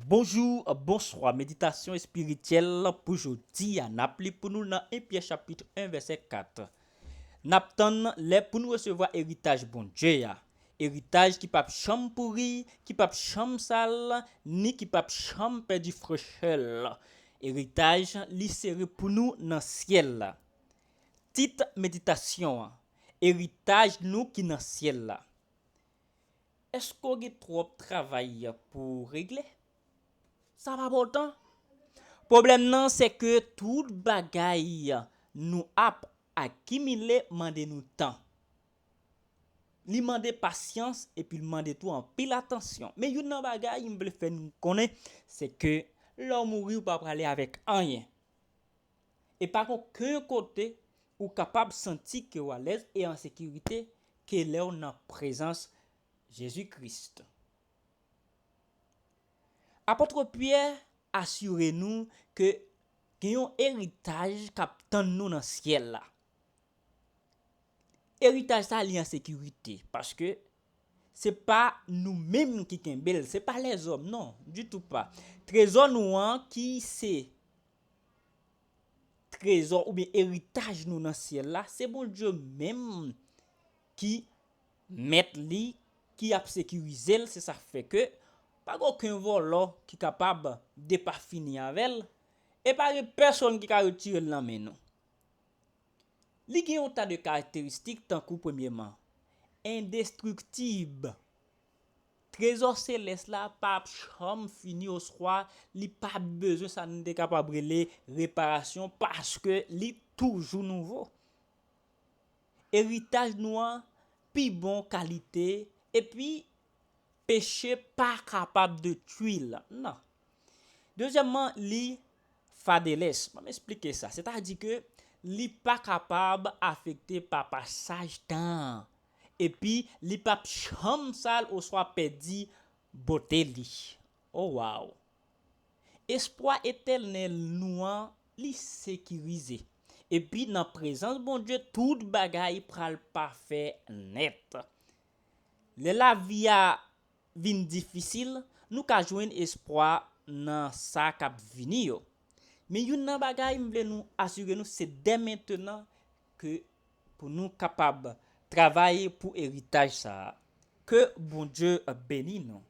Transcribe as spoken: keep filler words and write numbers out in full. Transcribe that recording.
Bonjou, bonswa. Meditasyon espirityèl pou jodi a. N ap li pou nou nan en Pyè chapit en vèsè kat. N ap tann lè pou nou resevwa eritaj Bondye a. Eritaj ki p ap janm pouri, ki p ap janm sal, ni ki p ap janm pèdi frechè l. Eritaj li sere pou nou nan syèl la. Tit meditasyon an, eritaj nou ki nan syèl la. Èske w gen twòp travay pou w regle? Sa pa pòtan. Pwoblèm nan, se ke tout bagay nou ap akimile mande nou tan. Li mande pasyans epi li mande tou anpil atansyon. Men youn nan bagay m vle fè nou konnen, se ke lè w mouri, ou pa prale avèk anyen. E pa gen okenn kote ou kapab santi ke w alèz e an sekirite ke lè w nan prezans Jezi Kris. Apot Pyè asire nou ke gen yon eritaj k ap tann nou nan syèl la. Eritaj sa li an sekirite, paske se pa nou menm ki kenbe l, se pa lèzòm, non, ditou pa. Trezò nou an ki se trezò oubyen eritaj nou nan syèl la, se Bondye menm ki mèt li, ki ap sekirize l, se sa k fè ke pa gen okenn vòlò ki kapab depafini avè l, e pa gen pèsonn ki ka retire l nan men nou. Li gen yon ta de karakteristik tankou premyèman, endestriktib. Trezò selès la p ap janm fini oswa li p ap bezwen sa nou te kapab rele reparasyon paske li toujou nouvo. Eritaj nou an pi bon kalite epi peche pa kapab detwi l. Non. Dezyèmman, li fadelès. Ban m esplike sa. Sètadi ke li pa kapab afekte pa pasaj tan an. Epi, li p ap janm sal oswa pèdi bote li. Oh, wow! Espwa etènèl nou an, li sekirize. Epi, nan prezans Bondye, tout bagay pral pafè nèt. Lè lavi a vin difisil, nou ka jwenn espwa nan sa k ap vini yo. Men youn nan bagay m vle nou asire nou, se dè mentenan ke pou nou kapab travay pou eritaj sa a. Ke Bondye beni nou.